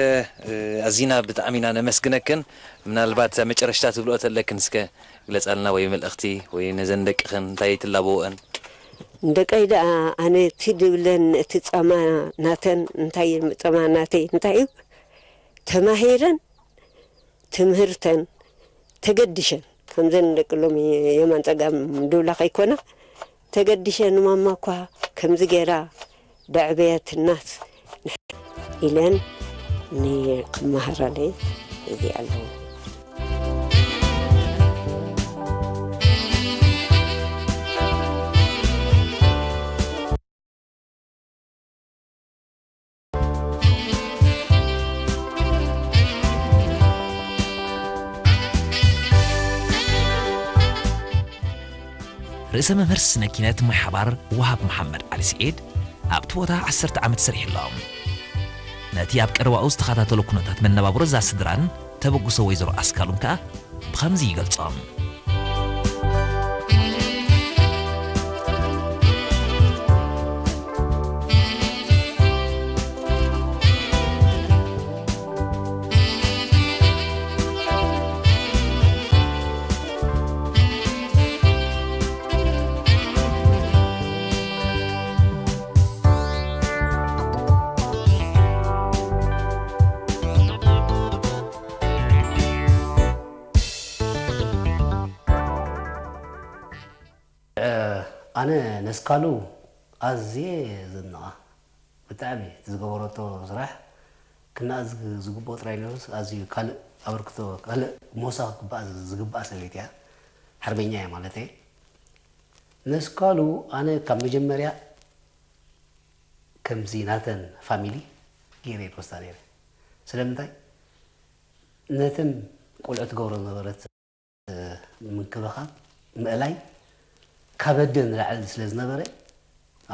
እ፣ ኣዚና ብጣዕሚ ኢና ነመስግነክን። ምናልባት ኣብ መጨረሽታ ትብልኦ ተለክን እስከ ግለጻልና፣ ወይ መልእኽቲ፣ ወይ ነዘን ደቅኽን እንታይ ትላበወን? ንደቀይ ደኣ ኣነ እቲ ድብለን እቲ ጻማ ናተን እንታይ እዩ፣ ጻማ ናተይ እንታይ እዩ፣ ተማሂረን ትምህርተን ተገዲሸን፣ ከምዘን ደቂ ሎሚ የማን ጸጋም ድብላ ከይኮና፣ ተገዲሸን ማማ እኳ ከምዚ ገይራ ደዕበየትናስ ኢለን ንክመሃራለይ እዚ ኣለዉ። ርእሰ መምህር ስነ ኪነት ማይ ሓባር ወሃብ መሓመድ ዓሊ ስዒድ ኣብቲ ቦታ ዓሰርተ ዓመት ሰሪሑ ኣሎ። ነቲ ኣብ ቀረባኡ ዝተኸታተሎ ኩነታት መነባብሮ እዛ ስድራን ተበግሶ ወይዘሮ ኣስካሉን ከኣ ብኸምዚ ይገልጾም። ኣነ ነስካሉ ኣዝየ ዘድንቓ። ብጣዕሚ እቲ ዝገበረቶ ስራሕ ክነኣድ ዝግ-፣ ዝግብኦ ጥራይ ነይሩስ ኣዝዩ ካልእ ኣበርክቶ፣ ካልእ ሞሳ ክግባኣ ዝ-፣ ዝግባኣ ሰበይቲ እያ። ሓርበኛ እያ ማለተይ። ነስካሉ ኣነ ካብ መጀመርያ ከምዚ ናተን ፋሚሊ ገይረ ይወስዳ ነይረ። ስለምንታይ? ነተን ቆልዑ ትገብሮ ዝነበረት ምንክብኻብ ምእላይ ካብ ኣደ ንላዕሊ ስለ ዝነበረ፣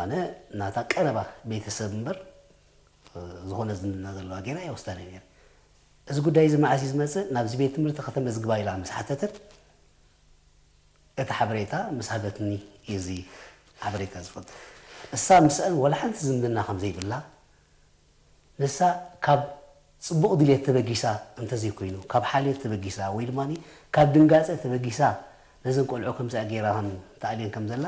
ኣነ ናታ ቀረባ ቤተሰብ እምበር፣ እ፣ ዝኾነ ዝምድና ዘለዋ ጌና ኣይወስዳን እየ ነይረ። እዚ ጉዳይ እዚ መዓስ እዩ ዝመጽእ? ናብዚ ቤት ትምህርቲ ከተመዝግባ ኢላ ምስ ሓተተት፣ እቲ ሓበሬታ ምስ ሃበትኒ እዩ እዚ ሓበሬታ ዝፈልጥ። እሳ ምስአን ወላ ሓንቲ ዝምድና ከም ዘይብላ፣ ንሳ ካብ ጽቡቕ ድሌት ተበጊሳ እንተዘይኮይኑ፣ ካብ ሓልዮት ተበጊሳ ወይ ድማ ካብ ድንጋጸ ተበጊሳ ነዘን ቆልዑ ከምዚኣ ገይራ ከም ተኣልየን ከም ዘላ፣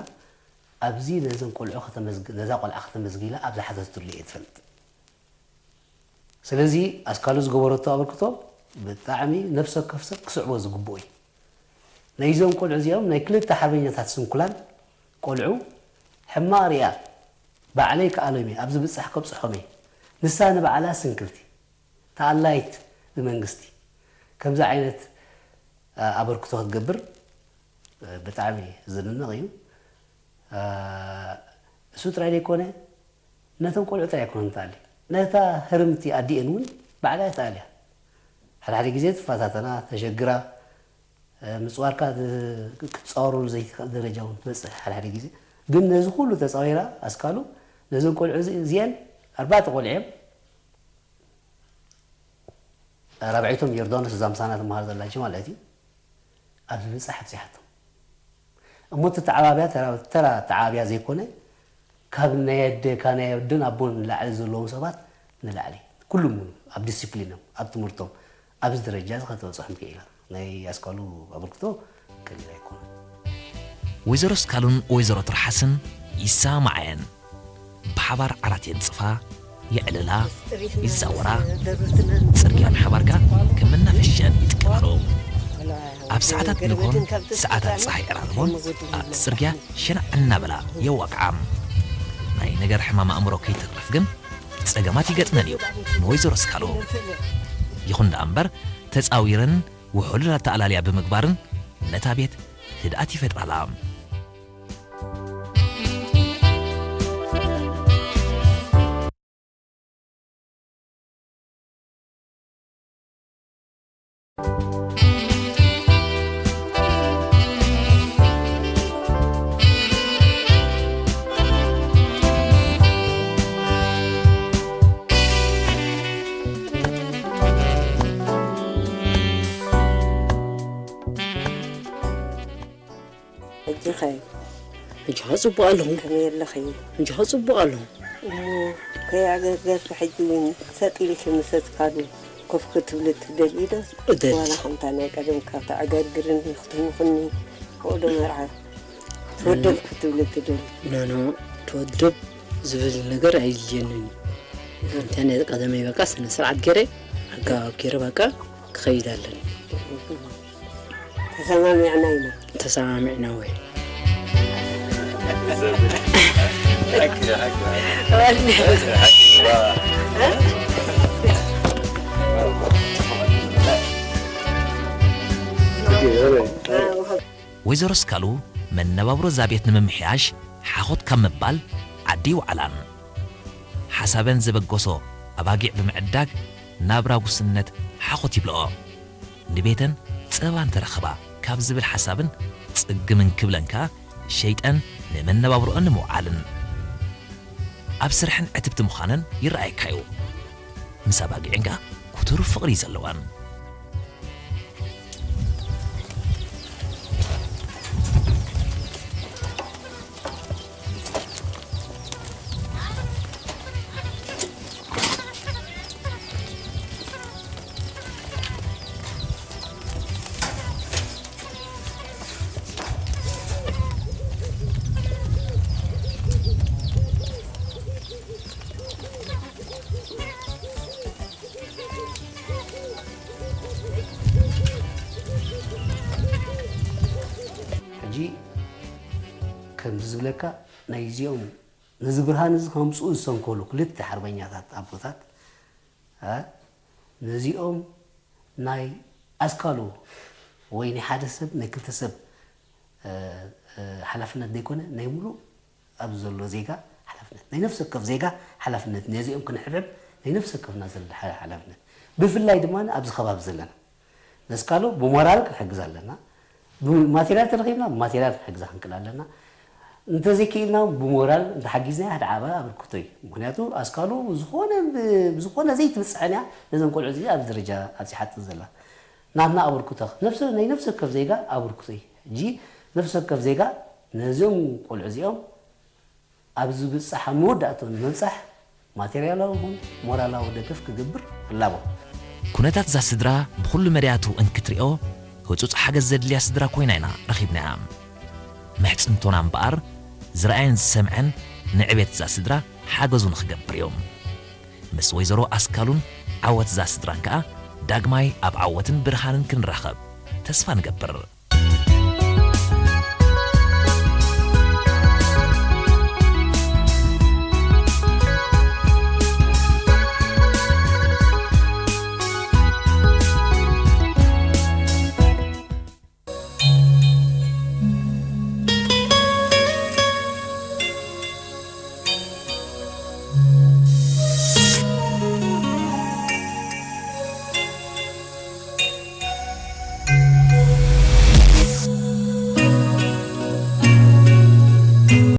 ኣብዚ ነዘን ቆልዑ ከተመዝግ-፣ ነዛ ቆልዓ ከተመዝጊላ ኣብ ዝሓተትሉ እየ ትፈልጥ። ስለዚ ኣስካሉ ዝገበረቶ ኣበርክቶ ብጣዕሚ ነፍሲ ወከፍ ሰብ ክስዕቦ ዝግብኦ እዩ። ናይዞም ቆልዑ እዚኦም ናይ ክልተ ሓርበኛታት ስንኩላን ቆልዑ ሕማቕ ሪኣ ባዕለይ ክኣሎም እየ፣ ኣብ ዝብጻሕ ከብጽሖም እየ። ንሳ ንባዕላ ስንክልቲ፣ ተኣላይት ብመንግስቲ ከምዚ ዓይነት፣ አ፣ ኣበርክቶ ክትገብር፣ አ፣ ብጣዕሚ ዝድነቕ እዩ። አ፣ እሱ ጥራይ ዘይኮነ፣ ነቶም ቆልዑ ጥራይ ኣይኮነን ተኣልዩ፣ ነታ ህርምቲ ኣዲኤን እውን ባዕላ እያ ተኣልያ። ሓደ ሓደ ግዜ ትፈታተና፣ ተሸግራ፣ እ፣ ምጽዋርካ ዝ-፣ ክትጻወረሉ ዘይትኽእል ደረጃ እውን ትበጽሕ ሓደ ሓደ ግዜ። ግን ነዚ ኩሉ ተጻዊራ ኣስካሉ ነዘን ቆልዑ እዚ-፣ እዚአን ኣርባዕተ ቆልዑ እዮም። ራብዐይቶም ዮርዳኖስ እዛ ምሳና ትመሃር ዘላ ሕጂ ማለት እዩ። ኣብ ዝበጽሕ ኣብጺሓቶም። እሞ እቲ ተዓባብያ ተራ፣ ተራ ተዓባብያ ዘይኮነ፣ ካብ ናይ ኣደ፣ ካብ ናይ ኣደን ኣቦን ንላዕሊ ዘለዎም ሰባት ንላዕሊ። ኩሉም እውን ኣብ ዲሲፕሊኖም፣ ኣብ ትምህርቶም፣ ኣብዚ ደረጃ እዚ ከተበጽሖም ክኢላ። ናይ ኣስካሉ ኣበርክቶ ቀሊል ኣይኮነን። ወይዘሮ ስካሉን ወይዘሮ ትርሓስን ይሰማማዓ እየን። ብሓባር ዓራት የንጽፋ፣ የዕልላ፣ ይዛወራ፣ ጽርግያ ብሓባር ከኣ ከም መናፈሻ ይጥቀማሉ። ኣብ ሰዓታት ንግሆን ሰዓታት ጸሓይ ዕራርቦን ኣብቲ ጽርግያ ሸናዕ እናበላ የዋግዓ። ናይ ነገር ሕማም ኣእምሮ ከይተርፍ ግን ጸገማት ይገጥመን እዩ ንወይዘሮ ስካሉ። ይኹን ደኣ እምበር ተጻዊረን ውሑድ ኣተኣላልያ ብምግባርን ነታ ቤት ህድኣት ይፈጥራላ። ሕጂ ኸ? ሕጂ ኸ ጽቡቕ ኣለኹ። ከመይ ኣለኺ? ሕጂ ኸ ጽቡቕ ኣለኹ። እሞ ከይኣገርገርኪ ሕጂ እውን ሰጥ ኢልኪ ምስ ኣስካሉ ኮፍ ክትብሊ ትደልዪ ዶ? እደሊ። ዋላ ከምታ ናይ ቀደምካ ተዕገርግርኒ ክትምኽኒ፣ ብኡ ዶ መርዓ ትወደብ ክትብሊ ትደሊ? ኖ፣ ኖ፣ ትወደብ ዝብል ነገር ኣይድልየንን እዩ። ከምታ ናይ ቀደመይ በቃ ስነ ስርዓት ገይረ፣ ኣገባብ ገይረ በቃ ክኸይድ ኣለኒ። ተሰማሚዕና ኢና። ተሰማሚዕና ወይ? ወይዘሮ እስካሉ መነባብሮ እዛ ቤት ንምምሕያሽ ሓኾት ካብ ምባል ዓዲ ይውዓላን። ሓሳበን ዘበገሶ ኣባጊዕ ብምዕዳግ ናብራ ጉስነት ሓኾት ይብልኦ። ንቤተን ጸባ እንተረኸባ ካብ ዝብል ሓሳብን ጽግምን ክብለን ከኣ ሸይጠን ንመነባብሮኦን ንምውዓልን ኣብ ስርሐን ዕትብቲ ምዃነን ይረኣየካ እዩ። ምስ ኣባጊዕን ከኣ ክቱር ፍቕሪ እዩ ዘለወን። ሕጂ ከምዚ ዝብለካ ናይዚኦም ነዚ ብርሃን እዚ ከምፅኡ ዝሰንከሉ ክልተ ሓርበኛታት ኣቦታት እ ነዚኦም ናይ ኣስካሉ ወይ ናይ ሓደ ሰብ ናይ ክልተ ሰብ እ፣ እ፣ ሓላፍነት ዘይኮነ ናይ ሙሉእ ኣብዚ ዘሎ ዜጋ ሓላፍነት ናይ ነፍሲ ወከፍ ዜጋ ሓላፍነት ነዚኦም ክንሕብሕብ ናይ ነፍሲ ወከፍና ዘሎ ሓ- ሓላፍነት ብፍላይ ድማ ኣብዚ ከባቢ ዘለና ነስካሉ ብሞራል ክንሕግዝ ኣለና ብማቴርያል ተረኺብና ብማቴርያል ክንሕግዛ ክንክእል ኣለና እንተዘይክኢልና እውን ብሞራል እንተሓጊዝናያ ሓደ ዓቢ ኣበርክቶ እዩ። ምኽንያቱ ኣስካሉ ዝኾነ ብዝኾነ ዘይትብጽሐን እያ ነዘን ቆልዑ እዚ ኣብዚ ደረጃ ኣብጺሓተን ዘላ። ናትና ኣበርክቶ ነፍሲ ናይ ነፍሲ ወከፍ ዜጋ ኣበርክቶ እዩ። ሕጂ ነፍሲ ወከፍ ዜጋ ነዞም ቆልዑ እዚኦም ኣብ ዝብጻሕ ኣብ መወዳእትኡ ንምብጻሕ ማቴርያላዊ ይኹን ሞራላዊ ደገፍ ክገብር እላቦ። ኩነታት እዛ ስድራ ብኹሉ መዳያቱ እንክትሪኦ ህጹጽ ሓገዝ ዘድልያ ስድራ ኮይና ኢና ረኺብናያ። መሕጽንቶና እምበኣር ዝረኣየን ዝሰምዐን ንዕቤት እዛ ስድራ ሓገዙ ንኽገብር እዩ። ምስ ወይዘሮ ኣስካሉን ዓወት እዛ ስድራን ከኣ ዳግማይ ኣብ ዓወትን ብርሃንን ክንራኸብ ተስፋ ንገብር።